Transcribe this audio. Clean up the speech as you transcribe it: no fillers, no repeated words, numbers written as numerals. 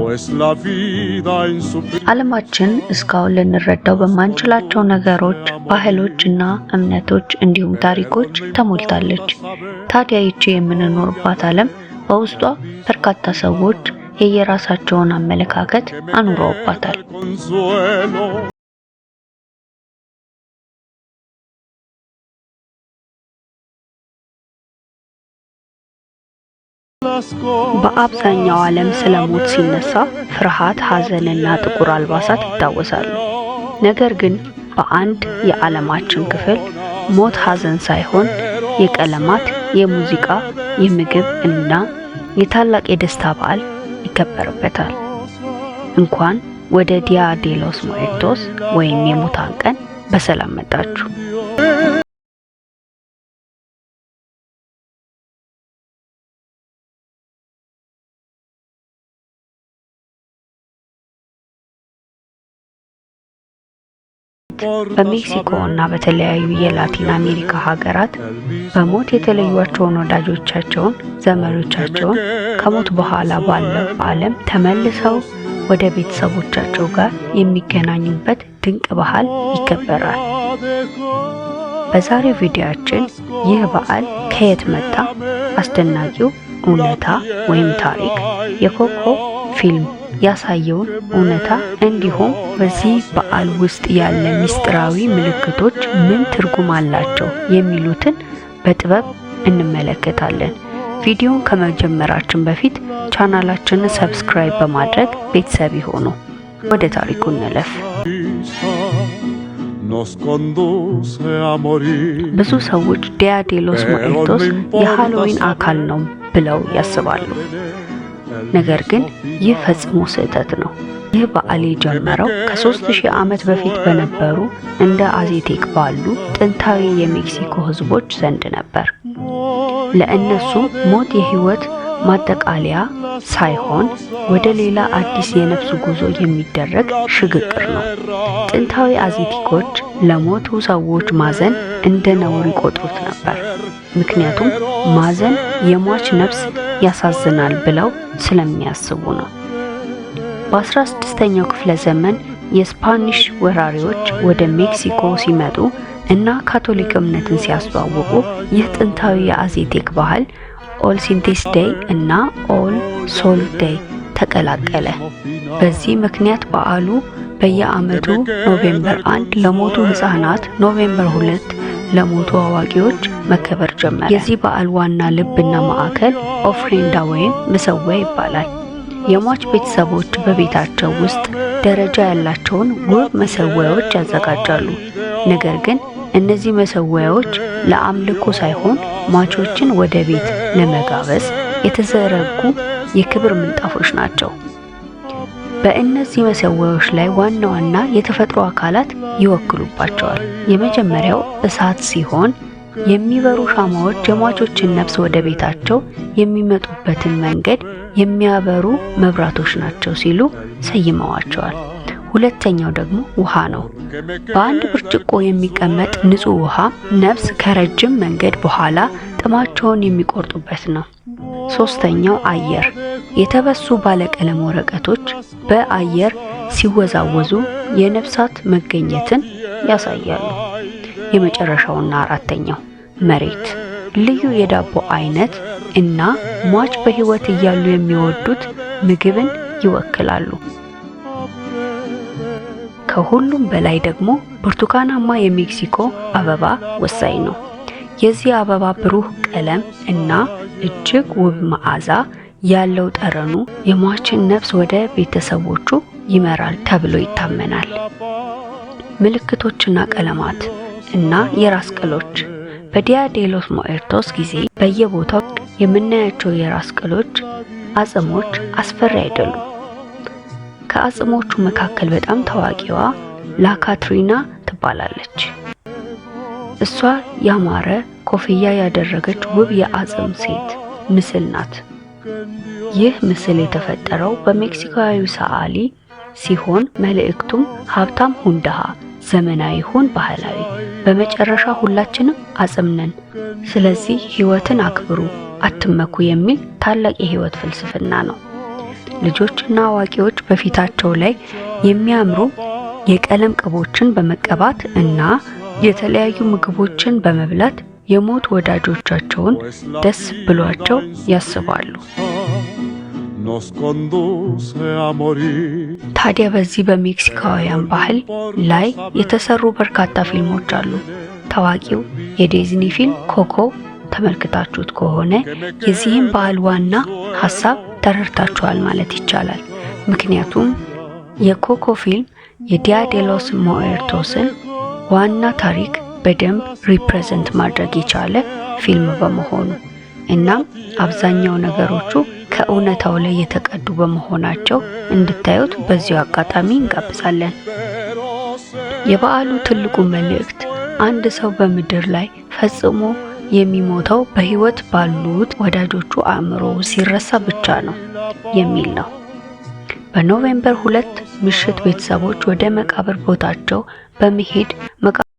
Como es la vida en su ዓለማችን እስካሁን ልንረዳው በማንችላቸው ነገሮች፣ ባህሎች እና እምነቶች እንዲሁም ታሪኮች ተሞልታለች። ታዲያ ይቺ የምንኖርባት ዓለም በውስጧ በርካታ ሰዎች የየራሳቸውን አመለካከት አኑረውባታል። Consuelo. በአብዛኛው ዓለም ስለ ሞት ሲነሳ ፍርሃት፣ ሐዘንና ጥቁር አልባሳት ይታወሳሉ። ነገር ግን በአንድ የዓለማችን ክፍል ሞት ሐዘን ሳይሆን የቀለማት፣ የሙዚቃ፣ የምግብ እና የታላቅ የደስታ በዓል ይከበርበታል። እንኳን ወደ Día de los Muertos ወይም የሙታን ቀን በሰላም መጣችሁ። በሜክሲኮ እና በተለያዩ የላቲን አሜሪካ ሀገራት በሞት የተለዩዋቸውን ወዳጆቻቸውን፣ ዘመዶቻቸውን ከሞት በኋላ ባለው ዓለም ተመልሰው ወደ ቤተሰቦቻቸው ጋር የሚገናኙበት ድንቅ ባህል ይከበራል። በዛሬው ቪዲዮአችን ይህ በዓል ከየት መጣ፣ አስደናቂው እውነታ ወይም ታሪክ፣ የኮኮ ፊልም ያሳየውን እውነታ እንዲሁም በዚህ በዓል ውስጥ ያለ ምስጢራዊ ምልክቶች ምን ትርጉም አላቸው የሚሉትን በጥበብ እንመለከታለን። ቪዲዮን ከመጀመራችን በፊት ቻናላችንን subscribe በማድረግ ቤተሰብ ይሁኑ። ወደ ታሪኩ እንለፍ። Nos conduce a morir. ብዙ ሰዎች Día de los Muertos የሃሎዊን አካል ነው ብለው ያስባሉ። ነገር ግን ይህ ፈጽሞ ስህተት ነው። ይህ በዓል የጀመረው ከ3000 ዓመት በፊት በነበሩ እንደ አዜቴክ ባሉ ጥንታዊ የሜክሲኮ ሕዝቦች ዘንድ ነበር። ለእነሱ ሞት የህይወት ማጠቃለያ ሳይሆን ወደ ሌላ አዲስ የነፍስ ጉዞ የሚደረግ ሽግግር ነው። ጥንታዊ አዜቲኮች ለሞቱ ሰዎች ማዘን እንደ ነውር ይቆጥሩት ነበር። ምክንያቱም ማዘን የሟች ነፍስ ያሳዝናል ብለው ስለሚያስቡ ነው። በ16ኛው ክፍለ ዘመን የስፓኒሽ ወራሪዎች ወደ ሜክሲኮ ሲመጡ እና ካቶሊክ እምነትን ሲያስተዋውቁ ይህ ጥንታዊ የአዜቴክ ባህል All Saints Day እና All Soul Day ተቀላቀለ። በዚህ ምክንያት በዓሉ በየዓመቱ November 1 ለሞቱ ህፃናት፣ November 2 ለሞቱ አዋቂዎች መከበር ጀመረ። የዚህ በዓል ዋና ልብና ማዕከል ofrenda ወይም መሰዊያ ይባላል። የሟች ቤተሰቦች በቤታቸው ውስጥ ደረጃ ያላቸውን ውብ መሰዊያዎች ያዘጋጃሉ። ነገር ግን እነዚህ መሰዊያዎች ለአምልኮ ሳይሆን ሟቾችን ወደ ቤት ለመጋበዝ የተዘረጉ የክብር ምንጣፎች ናቸው። በእነዚህ መሰዊያዎች ላይ ዋና ዋና የተፈጥሮ አካላት ይወክሉባቸዋል። የመጀመሪያው እሳት ሲሆን የሚበሩ ሻማዎች የሟቾችን ነፍስ ወደ ቤታቸው የሚመጡበትን መንገድ የሚያበሩ መብራቶች ናቸው ሲሉ ሰይመዋቸዋል። ሁለተኛው ደግሞ ውሃ ነው። በአንድ ብርጭቆ የሚቀመጥ ንጹህ ውሃ ነፍስ ከረጅም መንገድ በኋላ ጥማቸውን የሚቆርጡበት ነው። ሶስተኛው አየር፣ የተበሱ ባለቀለም ወረቀቶች በአየር ሲወዛወዙ የነፍሳት መገኘትን ያሳያሉ። የመጨረሻውና አራተኛው መሬት፣ ልዩ የዳቦ አይነት እና ሟች በሕይወት እያሉ የሚወዱት ምግብን ይወክላሉ። ከሁሉም በላይ ደግሞ ብርቱካናማ የሜክሲኮ አበባ ወሳኝ ነው። የዚህ አበባ ብሩህ ቀለም እና እጅግ ውብ መዓዛ ያለው ጠረኑ የሟችን ነፍስ ወደ ቤተሰቦቹ ይመራል ተብሎ ይታመናል። ምልክቶችና ቀለማት እና የራስ ቅሎች። በ Día de los Muertos ጊዜ በየቦታው የምናያቸው የራስ ቅሎች አጽሞች አስፈሪ አይደሉም። ከአጽሞቹ መካከል በጣም ታዋቂዋ La Catrina ትባላለች። እሷ ያማረ ኮፍያ ያደረገች ውብ የአጽም ሴት ምስል ናት። ይህ ምስል የተፈጠረው በሜክሲካዊ ሰዓሊ ሲሆን መልእክቱም ሀብታም ሁን ድሃ፣ ዘመናዊ ሁን ባህላዊ፣ በመጨረሻ ሁላችንም አጽም ነን፣ ስለዚህ ህይወትን አክብሩ፣ አትመኩ የሚል ታላቅ የህይወት ፍልስፍና ነው። ልጆችና አዋቂዎች በፊታቸው ላይ የሚያምሩ የቀለም ቅቦችን በመቀባት እና የተለያዩ ምግቦችን በመብላት የሞት ወዳጆቻቸውን ደስ ብሏቸው ያስባሉ። Nos conduce a morir. ታዲያ በዚህ በሜክሲካውያን ባህል ላይ የተሰሩ በርካታ ፊልሞች አሉ። ታዋቂው የዲዝኒ ፊልም ኮኮ ተመልክታችሁት ከሆነ የዚህም ባህል ዋና ሀሳብ ተረድታችኋል ማለት ይቻላል። ምክንያቱም የኮኮ ፊልም የ Día de los Muertos ን ዋና ታሪክ በደንብ represent ማድረግ የቻለ ፊልም በመሆኑ፣ እናም አብዛኛው ነገሮቹ ከእውነታው ላይ የተቀዱ በመሆናቸው እንድታዩት በዚሁ አጋጣሚ እንጋብዛለን። የበዓሉ ትልቁ መልእክት አንድ ሰው በምድር ላይ ፈጽሞ የሚሞተው በሕይወት ባሉት ወዳጆቹ አእምሮ ሲረሳ ብቻ ነው የሚል ነው። በ November 2 ምሽት ቤተሰቦች ወደ መቃብር ቦታቸው በመሄድ መቃብር